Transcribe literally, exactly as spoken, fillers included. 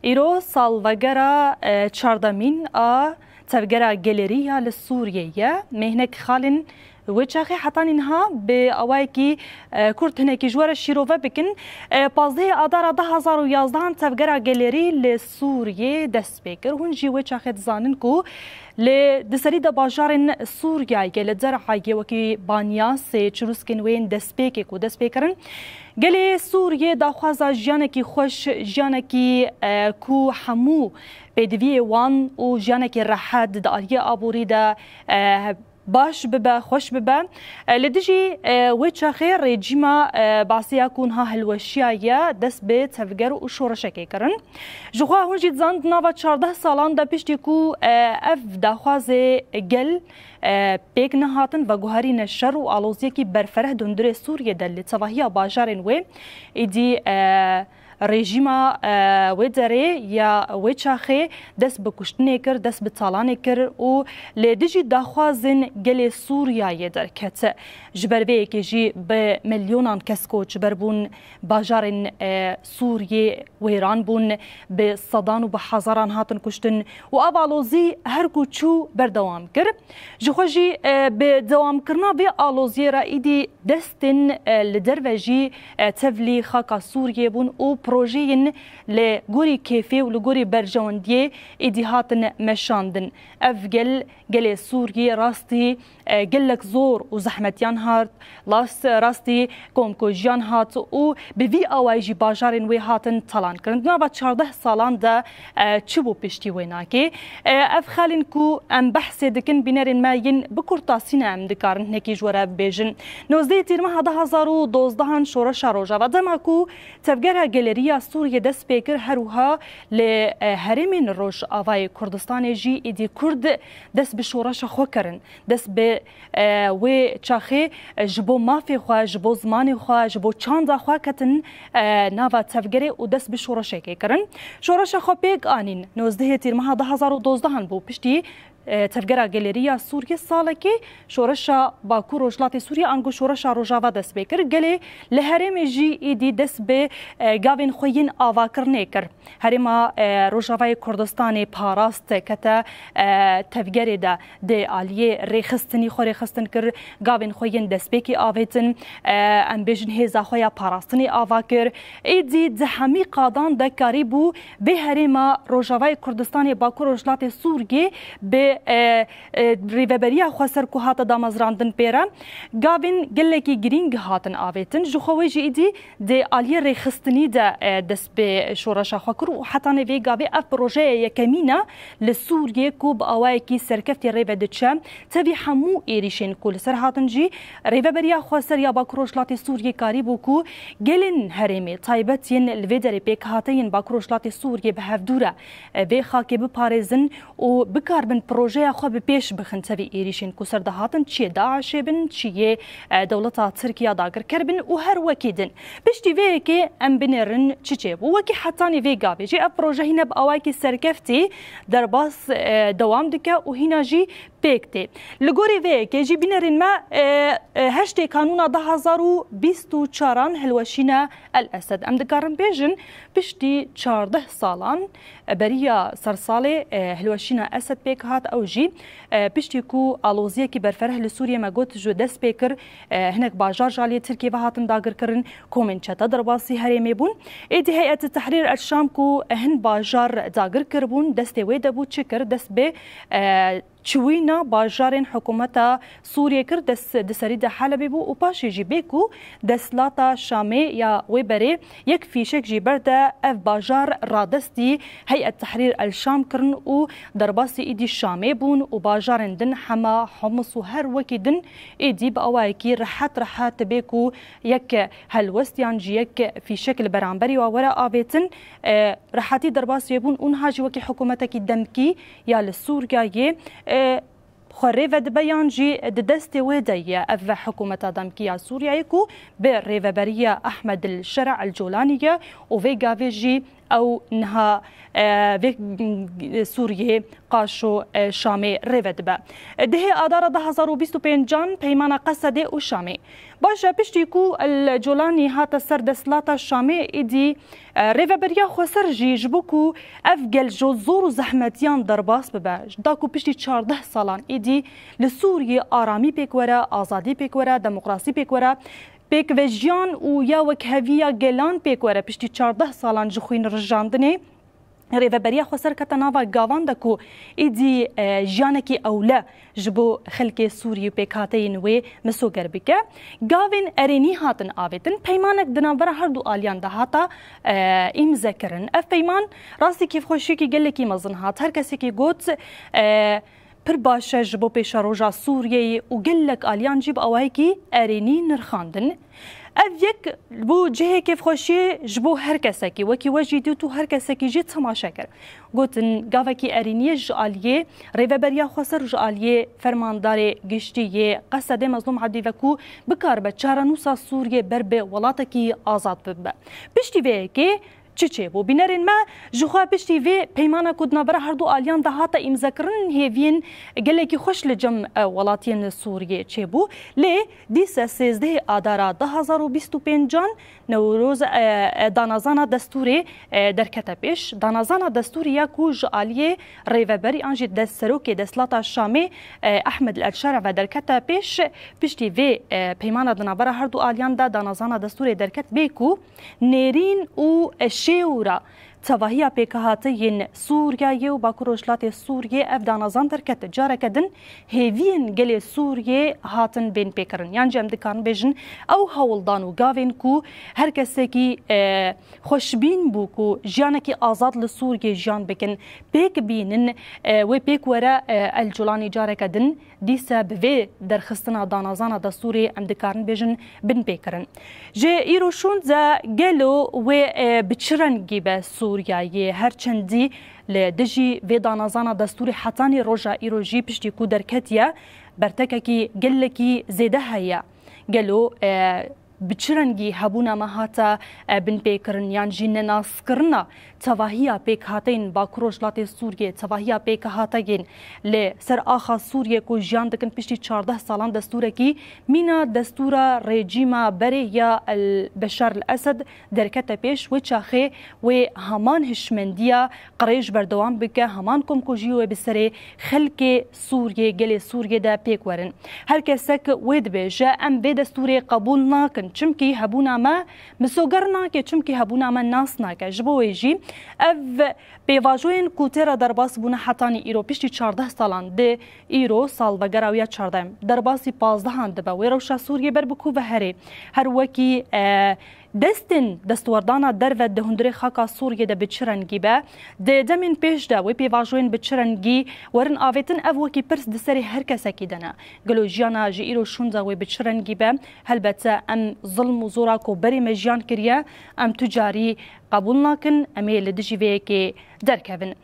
Îro salvegera, e, çardemîn a tevgera gelêrî ya li Sûriyê ye. Me hinek xalên wê çaxê hetanî niha bi awayekî, e, kurt hinekî ji we re şîrove bikin. E, pazdehê Adara du hazar û yazdehan tevgera gelêrî li Sûriyê dest pê kir. Hûn jî wê çaxê dizanin ku li, di serî de bajarên Sûriyayê li Der'ayê wekî Banyasê çirûskên wê yên destpêkê ku dest pê kirin. Gelê Sûriyê daxwaza jiyanekî xweş, jiyanekî, e, ku hemû pêdiviyê wan û jiyanekî rehet di aliyê aborî de, e, baş bibe, xweş bibe. E, li dijî, e, wê çaxê rejîma, e, Basê ya ku niha hilweşiyaye dest bi tevger û şoreşekê kirin. Ji xwe hûn jî dizanin di nava çardeh salan de piştî ku, e, ev daxwazê gel, e, pêk nehatin, veguherîne şer û aloziyekî berfereh di hundirê Sûriyê de li tevahiya bajarên wê, îdî, e, rejîma, e, wê derê ya wê çaxê dest bi kuştinê kir, dest bi talanê kir û li dijî daxwazên gelê Sûriyayê derket. Ji ber vê yekê jî bi milyonan kes koçber bûn, bajarên, e, Sûriyê wêran bûn, bi sedan û bi hezaran hatin kuştin û ev alozî her ku çû berdewam kir. Ji xwe jî, e, bi dewamkirina vê aloziyê re îdî destên, e, li derve jî, e, tevlî xaka Sûriyê bûn û projeyên li gorî kêfê û li gorî berjewendiyê êdî hatin meşandin. Ev gel, gelê Sûriyê rastî, e, gelek zor û zehmetiyan hat, las-, rastî komkujiyan hat û bi vî awayî jî bajarên wê hatin talan kirin. Di nava çardeh salan de, e, çi bû piştî wê nakê? E, ev xalên ku em behsê dikin, bînerên me yên bi kurtasî ne em dikarin hinekî ji we re bibêjin. Nozdehê Tîrmeha du hazar û dozdehan şoreşa Rojava, dema ku tevgera gelêrî ya Sûriyê dest pê kir, her wiha li, e, herêmên Rojavayê Kurdistanê jî êdî Kurd dest bi şoreşa xwe kirin. Dest bi, e, wê çaxê, e, ji bo mafê xwe, ji bo zimanê xwe, ji bo çanda xwe ketin, e, nava tevgerê û dest bi şoreşekê kirin. Şoreşa xwe pêk anîn. Nozdehê Tîrmeha du hazar û dozdehan bû. Piştî, e, tevgera gelêrî ya Sûriyê salekê şoreşa Bakur Rojhilatê Sûriyê ango şoreşa Rojava dest pê kir. Gelê li herêmê jî êdî dest bi, e, gavên xwe yên avakirinê kir. Herêma, e, Rojavayê Kurdistanê parast, kete, e, tevgerê de, di aliyê rêxistinî xwe rêxistin kir, gavên xwe yên destpêkê avêtin, e, em bêjin hêza xwe ya parastinê ava kir. Êdî di hemî qadan de karîbû vê herêma Rojavayê Kurdistanê Bakur Rojhilatê Sûriyê bi, e, e, rêveberiya xweser ku hate damezrandin pê re gavên gelekî girîng hatin avêtin. Ji xwe wê jî êdî di aliyê rêxistinî de, e, dest bi şoreşa xwe kir û hetanê vê gavê ev projeye yekemîn e li Sûriyê ku bi awayekî serkeftî rê ve diçe. Tevî hemû êrîşên ku li ser hatin jî Rêveberiya Xweser ya Bakur Rojhilatê Sûriyê karîbû ku gelên herêmê taybet yên li vê derê pêkhate yên Bakur Rojhilatê Sûriyê bi hevdû re, e, vê xakê biparêzin û bikaribin projeya xwe bi pêş bixin tevî êrîşên ku ser dihatin, çiyê DAIŞê bin, çiyê, e, dewleta Tirk ya dagirker bin û her wekî din. Piştî vê yekê em binêrin çi çêbû. Wekî hetanî vê gavê jî ev proje hîne bi awayekî serkeftî derbas, e, dewam dike û hîna jî pêk tê. Li gorî vê yekê jî binêrên me, e, e, heştê Kanûna du hazar û bîst û çaran hilweşîne El Esed. Em dikarin bêjin piştî çardeh salan, e, beriya sersalê, e, hilweşîna Esed pêk hat. Ew jî, e, piştî ku aloziyekî berfereh li Sûriyê me got ji dest pê kir, e, hinek bajar ji aliyê Tirkiyê ve hatin dagirkirin, komên çete derbasî herêmê bûn. Êdî Heyet Tehrîr El Şam ku hin bajar dagir kiribûn, destê wê de bû, çi kir? Dest bi, e, çiwîna bajarên hikûmeta Sûriyê kir, dest di serî de Helebê bû û paşê jî bê ku desthilata Şamê ya wê berê yek fîşek jî berde ev bajar radestî Heyet Tehrîr El Şam kirin û derbasî êdî Şamê bûn û bajarên din Hema, Homs û her wekî din êdî bi awayekî rehet rehet bê ku yek helwest yan jî yek fîşek li beramberî wa were avêtin, e, rehetî derbasî bûn û niha jî wekî hikûmetekî demkî ya li Sûriyeyê, e, xwe rê ve dibe yan jî di destê wê de ye ev hikûmeta demkî ya Sûriyeyê ku bi rêveberiya Ehmed El Şera El Colanî ye û vê gavê jî Ew niha, e, vê, m, Sûriyê, Qaşo, e, Şamê rêve dibe. Dihê Adara du hazar û bîst û pêncan peymana Qesedê û Şamê. Baş e, piştî ku El Colanî hate ser desthilata Şamê, îdî, e, rêveberiya xweser jî ji bo ku ev gel ji zor û zehmetiyan derbas bibe, da ku piştî çardeh salan îdî li Sûriyê aramî pêk were, azadî pêk were, demokrasî pêk were, pêkvejiyan û ya wekheviya gelan pêk were, piştî çardeh salan ji xwîn rijandinê, rêveberiya xweser kete nava gavan de ku îdî, e, jiyanekî ewle ji bo xelkê Sûrî û pêkhateyên wê misoger bike. Gavên erênî hatin avêtin, peymanek di navbera her du aliyan de hata, e, îmze kirin. Ev peyman rastî kêfxweşiyekî gelekî mezin hat. Her kesekî got, e, pir baş e ji bo pêşeroja Sûriyeyê û gelek aliyan jî bi awayekî erênî nirxandin. Ev yek bû cihê kêfxweşiyê ji bo her kesekî, wekî we jî dît û her kesekî jî temaşe kir. Gotin, gavekî erêniyê ji aliyê Rêveberiya Xweser û ji aliyê Fermandarê Giştî yê Qesedê Mezlûm Ebdî ve ku bikaribe çarenûsa Sûriyê ber bi welatekî azad bibe. Piştî vê yekê çi çêbû? Bînerên me, ji xwe piştî vê peymana ku di navbera her du aliyan de hate îmzekirin, hêviyên gelekî xweş li cem, e, welatiyên Sûriyê çêbû. Lê dîse sêzdehê Adara du hazar û bîst û pêncan Newroz, e, e, danazana destûrê, e, derkete pêş. Danazana destûrê ya ku ji aliyê rêveberî an jî destserokê desthilata Şamê, e, Ehmed El Şera ve derkete pêş, piştî vê, e, peymana di navbera her du aliyan de danazana destûrê derket bê ku nêrîn û şêwra tevahiya pêkhateyên Sûriyeyê û Bakur Rojhilatê Sûriyê ev danazan derket. Careke din hêviyên gelê Sûriyê hatin bên pêkirin. Yan jî em dikarin bêjin ew hewldan û gavên ku her kesekî, e, xweşbîn bû ku jiyanekî azad li Sûriyê jiyan bikin, pêk bînin, e, wê pêk were, e, El Culanî careke din dîse bi vê derxistina danazana destûrê em dikarin bêjin bin pê kirin. Ji îro şûn de gelo wê, e, bi çi rengî be Sûriyeyê? Her çendî li dijî vê danazana destûrê hetanî roja îro jî piştî ku derketiye, bertekekî gelekî zêde heye. Gelo, e, bi çi rengî hebûna me hate, e, binpêkirin yan jî nenaskirina tevahiya pêkhateyên Bakur Rojhilatê Sûriyê, tevahiya pêkhateyên li ser axa Sûriyê ku jiyan dikin piştî çardeh salan destûrekî mîna destûra rejîma berê ya El Beşar El Esed derkete pêş, wê çaxê wê heman hişmendiya qirêj berdewam bike, heman komkujî wê bi serê xelkê Sûriyê, gelê Sûriyê de pêk werin. Her kesek wê dibêje, em vê destûrê qebûl nakin, çimkî hebûna me misoger nake, çimkî hebûna me nas nake. Ji bo wê jî ev pêvajoyên ku tê re derbas bûne hetanî îro piştî çardeh salan, di îro salvegera wî ya çardeh, derbasî pazdehan dibe, wê rewşa Sûriyê ber bi ku ve herê. Her wekî, e, destên destwerdana derve di hundirê xaka Sûriyê de bi çi rengî be, di demên pêş de wê pêvajoyên bi çi rengî werin avêtin, ev wekî pirs di serê her kesekî de ne. Gelo jiyana ji îro şûnde wê bi çi rengî be? Helbete em zilm û zora ku berê me jiyan kiriye, em tu carî qebûl nakin, em ê li dijî vê yekê derkevin.